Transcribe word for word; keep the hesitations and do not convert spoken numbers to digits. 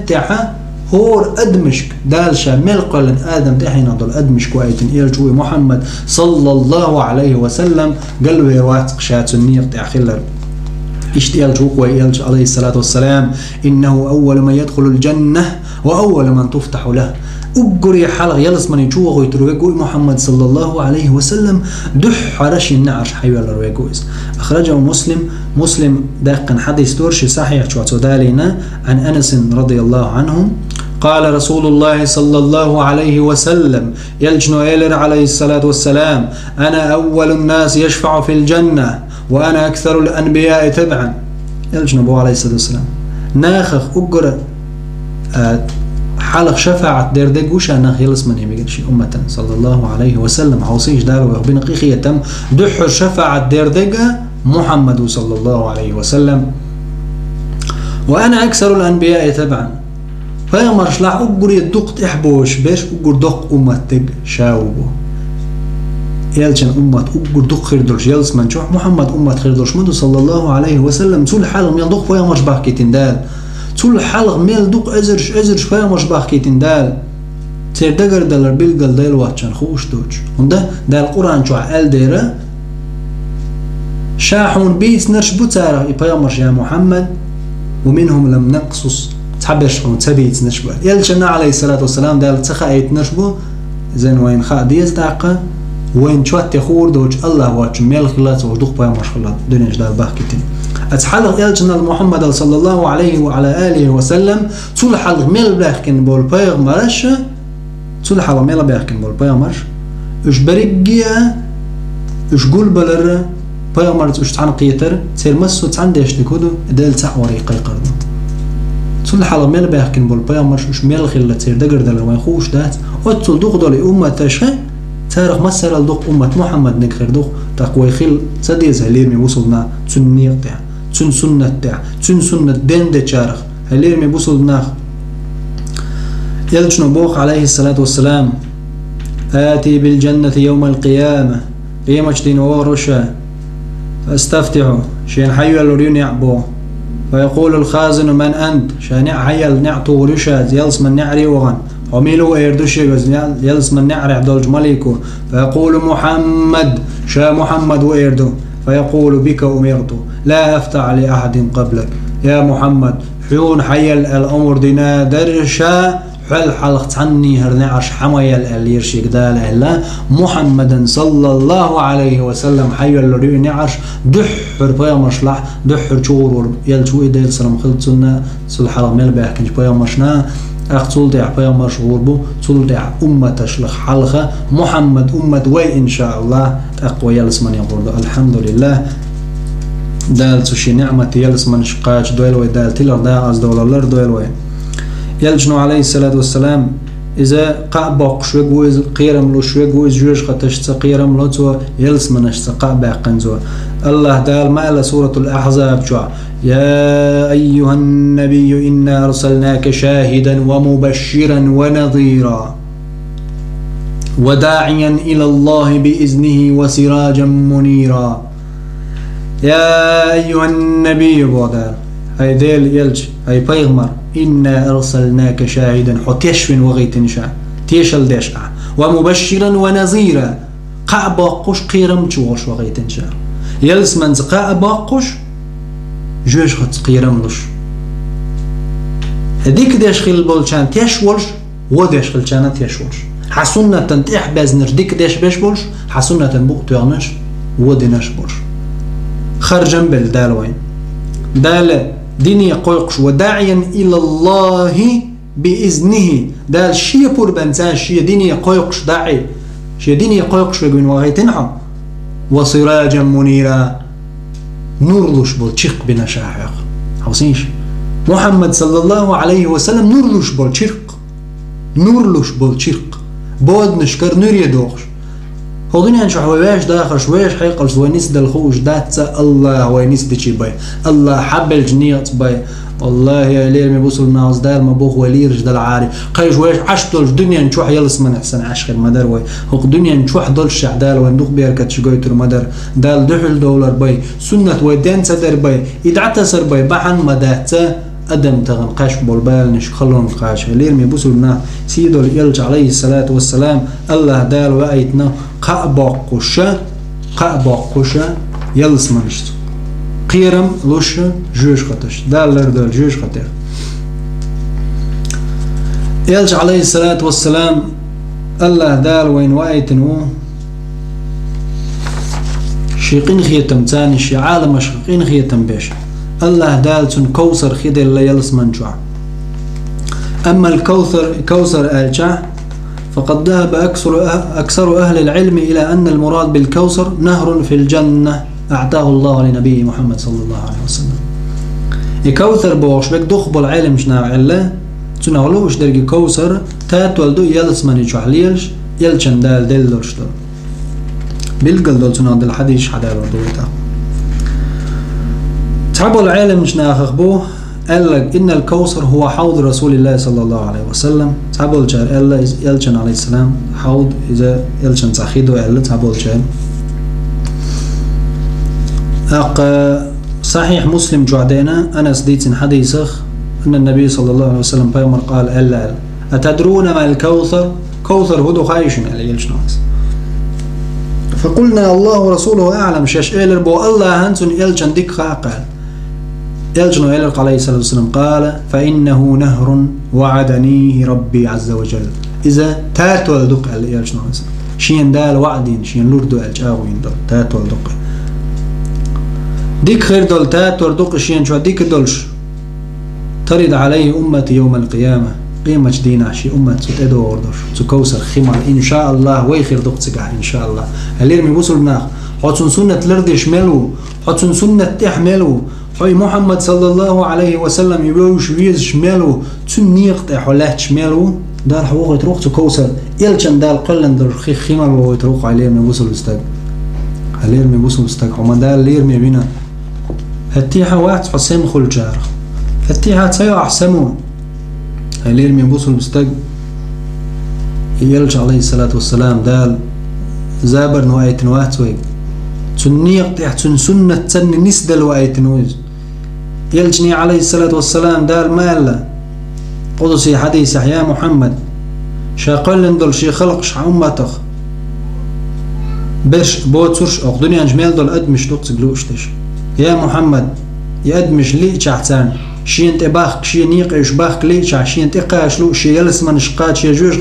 тӀехьа хӀора адамашка, Дала ша мел кхоьллина Адам тӀехьенах долу адамашка ваийтина элча ву и Мухьаммад, саллаллаху Ӏалайхи ва саллам, галвер вац-кх ша цуьнан некъа тӀехь хилар. Иштта элча ву-кх вай элча, Ӏалайхиссалату вассалам: «Иннаху аввалу ман ядхулул джанна ва аввалу ман туфтаху лаху». Уггаре хьалха ялсамане чу вохуьйтур верг ву и Мухьаммад, саллаллаху Ӏалайхи ва саллам, дуьххьара шен неӀарш хьайоьллур верг ву иза. Ахражаху Муслим, Муслим даьккхина хьадис ду-кх, шен сахьихь чохь цо далийна, Ӏан Анасин, радияллаху Ӏанху, къала Расулуллахи, саллаллаху Ӏалайхи ва саллам, элчано элира, Ӏалайхиссалату вассалам: «Ана аввалун нас яшфаӀу фил джанна, ва ана аксарул анбияи табӀан». Элчано боху, Ӏалайхиссалату вассалам: «Нахах уггара, а, хьалха шафаӀат дер дерг ву ша нах ялсамане мегар шен умматан, саллаллаху Ӏалайхи ва саллам». Хьовсийша, Дала вайх бина къинхетам, дуьххьара шафаӀат дер дерг Мухьаммад ву, саллаллаху Ӏалайхи ва саллам. «Ва ана аксарул анбияи табӀан». Пайхамаршлахь уггаре дукха тӀехь бозуш берш, уггар доккха уммат дерг ша ву бу. Элчан уммат уггар дукха хир долуш ялсаман чохь Мухьаммад уммат хир долуш ма ду, саллаллаху Ӏалайхи ва саллам. Цул хьалха мел дукха пайхамарш бахкийтина Дала. Цул хьалха мел дукха эзарш, эзарш пайхамарш бахкийтина Дала. Церан дагардалар билггал Дела воцчунна хууш доцуш. ХӀунда Дала Къуръан чохь аьлла дера: «Ша хьуна бийцинарш бу царах и пайхамарш, я Мухьаммад, ва минхум лам накъсус, цхьаберш хьуна ца бийцинарш бу». Элчанна, Ӏалайхиссалату вассалам, Дала ца хаийтинарш бу, иза вайна хаа деза тӀаккха, вайна чот тӀе хуур доцуш, АллахӀ воцчу мел хилла ца волуш дукха пайхамарш хилла дуьнен чу Дала бахкийтина. Оцу хьалха элчанал Мухьаммадал, саллаллаху Ӏалайхи ва Ӏала алихи ва саллам, цул хьалха мел баьхкина болу пайхамарш, цул хьалха мел баьхкина болу пайхамарш, уьш берриге а, уьш гулбалар, пайхамарца уьш цхьаьна кхетар, церан массо а цхьаьна деш дерг хӀун ду, Дела цхьаъ варах кхайкхар ду. Цул хьалха мел баьхкина болу пайхамарш, уьш мел хилла церан дагардалар вайн хууш дац. Оццул дукха долу и умматаш, царах массарал дукха уммат Мухьаммадниг хир ду, тӀаккха вай хила ца деза, хьоме бусулба нах, цуьнан некъа тӀехь, цуьнан суннат тӀехь, цуьнан суннат дендечарах, хьоме бусулба нах. Элчано боху, Ӏалайхиссалату вассалам: «Ати бил джаннати йовмал къияма». Къематдийнахь вогӀур ву ша. «Фа астафтихьу», шена хьайоьллур ю неӀ боху. «Фа якъулул хазину: ман ант?» Ша неӀ хьайоьллу, неӀ тухур ю ша, ялсаман неӀаре а вахана. Хьо мила ву эр ду шега, ялсаман неӀарехь долчу малико. «Фа якъулу: Мухьаммад», ша Мухьаммад ву эр ду. «Фа якъулу: бика умирту, ла афтахьа ли ахьадин къаблак». Я Мухьаммад, хьуна хьайоьллу аьлла омра дина дара ша, хьол хьалха цхьанний хӀара неӀарш хьан ма елла аьлла, лира шега Дала аьлла. Мухьаммадан, саллаллаху Ӏалайхи ва саллам, хьайоьллур ю и неӀарш, дуьххьара пайхамаршлахь дуьххьара чугӀур вара, элча ву и, Делан салам хилла цунна, цул хьалха мел баьхкинчу пайхамаршна, тӀаккха цул тӀаьхьа пайхамарш гӀур бу, цул тӀаьхьа умматашлах хьалха Мухьаммад уммат вай, иншааллахӀ, тӀаккха вай ялсамане гӀур ду. АлхьамдулиллахӀ. Дала цу шен неӀмате ялсаманаш кхача дойла вай, Дала тиларх дакъаза долалар дойла вай. Элчано, Ӏалайхиссалату вассалам, иза кхаъ боккхуш верг ву, иза кхерам луш верг ву, иза жоьжахаташца кхерам ло цо, ялсаманашца кхаъ баьккхина цо. АллахӀ Дала ма аьлла Суратул Ахьзаб чохь: «Я айюхьан набийю, инна арсалнака шахидан ва мубашширан ва назира, ва даӀиян илаллахӀи би изнихӀи ва сираджан мунира». «Я айюхьан набийю», боху Дала, хӀай Делан элча, хӀай пайхамар, «инна арсалнака шахидан», хьо теш вина вахийтина ша, тешалла деш ахь, «ва мубашширан ва назира», кхаъ боккхуш, кхерам чу волуш вахийтина ша. Ялсаманца кхаъ боккхуш, жоьжахатца кхерам луш. Дика деш хилла болчарна теш волуш, вон деш хилчарна теш волуш. Хьан суннатан тӀехь безнарш дика деш беш болуш, хьан суннатан букъ тоьхнарш вон динарш болуш. Харжам белла Дала вайн. Дала дине кхойкхуш: «Ва даӀиян илаллахӀи би изнихӀи». Дала шен пурбанца шен дине кхойкхуш даӀи, шен дине кхойкхуш верг вина вахийтина хьо. «Ва сираджан мунира». Нур луш болу чиркх бина ша хьох. Хьовсийша. Мухьаммад, саллаллаху Ӏалайхи ва саллам, нур луш болу чиркх. Нур луш болу чиркх. Боданашкара нуьре дохуш. ХӀокху дуьнен чохь вай ваьш дахарш, ваьш хьекъалш вай нисдала хууш дац, ца АллахӀ вай нисдичи бай. АллахӀ хьабелчу некъаца бай. ВаллахӀи, ай лераме бусулба нахаца, Дала ма боху вай лийраш дала Ӏари. Кхайша ваьш Ӏаш долчу дуьнен чохь ялсаманехь санна Ӏаш хир ма дара вай. ХӀокху дуьнен чохь долуш шехь Дала вайн дукха беркаташ гойтур ма дара. Дала дуьхьал довлар бай. Суннат вай ден ца дар бай. И дӀатасар бай. Бахьана ма дац, ца адам тахана кхаьчболу баланаш халонга кхача. Лераме бусулба нах, сийдолу элча, алейхиссалату вассалам, Аллаха Дала ваийтина кхаъ боккхуша, кхаъ боккхуша ялсаманашца. Кхерам луша жоьжахаташ. Дала лардойла жоьжахатех. Элча, алейхиссалату вассалам, Аллаха Дала вайна ваийтина ву, шен къинхетам царна, шен Ӏаламашка къинхетам беш. Аллаха Дала цунна Кавсар хи делла ялсаман чохь. Амма ал-Кавсар, Кавсар аьлча, فقد ذهب أكثر أه-، أكثر أهل العلم إلى أن المراد بالكوثر نهر في الجنة أعطاه الله لنبيه محمد صلى الله عليه وسلم. И Кавсар бохуш берг дукхахболу Ӏеламчу наха аьлла, цунах лууш дерг и Кавсар татол ду ялсамани чохь лелаш, элчан Дала делла долуш долу. Билггал долу цунах делла хьадисаш хьадалор ду вай тӀаккха. Цхьаболу Ӏеламчу нахах бу аьлларг: «إن الكوثر هو حوض رسول الله صلى الله عليه وسلم». Цхьаболчара аьлла, иза элчан, алейхиссалам, хьауд, иза элчан цхьа хи ду аьлла цхьаболчара. ТӀаккха Сахьихь Муслим чохь деана, Анас дийцина хьадисах, أن النبي صلى الله عليه وسلم, пайхамар къала аьлла аьлла: «أتدرون ما الكوثر؟» Кавсар хӀун ду хаьий шуна аьлла элчано. «فقلنا: الله ورسوله أعلم», шаьш элира боху, Аллахьан, цуьнан элчан дика хаьа аьлла. Элчано элира, алейхиссалату вассалам: «قال: فإنه نهر وعدنيه ربي عز وجل». Иза татол ду-кх аьлла элчано. Шена Дала ваъдина, шена лур ду аьлла чӀагӀвина долу татол ду-кх. Дика хир долу татол ду-кх шена чохь дика долуш. «ترد عليه أمتي يوم القيامة». Къематчу дийнахь шен уммат цу тӀедогӀур долуш, цу Кавсар хи мала, иншааллахь, вай хир ду-кх цигахь, иншааллахь. Хьалера ме бусулба нах, хьо цуьнан суннат лардеш мел ву, хьо цуьнан суннат тӀехь мел ву, хьо и Мухьаммад, саллаллаху Ӏалайхи ва саллам, и вевзаш везаш мел ву, цуьнан некъа тӀе хьо лаьтташ мел ву, Дала хьо вохуьйтур ву-кх цу Кавсар, элчан Дала кхоьллина долуш хи, хи мала вохуьйтур ву-кх хьо, хьалера ме бусулба стаг. Хьалера ме бусулба стаг, хьо ма Дала лераме вина. ХӀетте хьан вац хьо сема хуьлучарах? ХӀетте хьан ца йо ахь сема? Хьалера ме бусулба стаг, и элча, алейхиссалату вассалам, Дала забарна ваийтина вац вайга. Цуьнан некъа тӀехь, цуьнан суннат санна нисдала ваийтина ву иза. Элчане, алейхиссалату вассалам, Дала ма аьлла къудси хьадисехь: «Я Мухьаммад, ша кхоьллина долу шен халкъаш хьан умматах, берш боцурш, оха дуьнен чу мел долу адамаш ду-кх цига лууш дерш. Я Мухьаммад, и адамаш лиъчахь царна, шена тӀе бахка, шен некъаш бахка лиъчахь, шена тӀе кхача лууш, шен ялсаманаш кхача, шен жоьжахаташ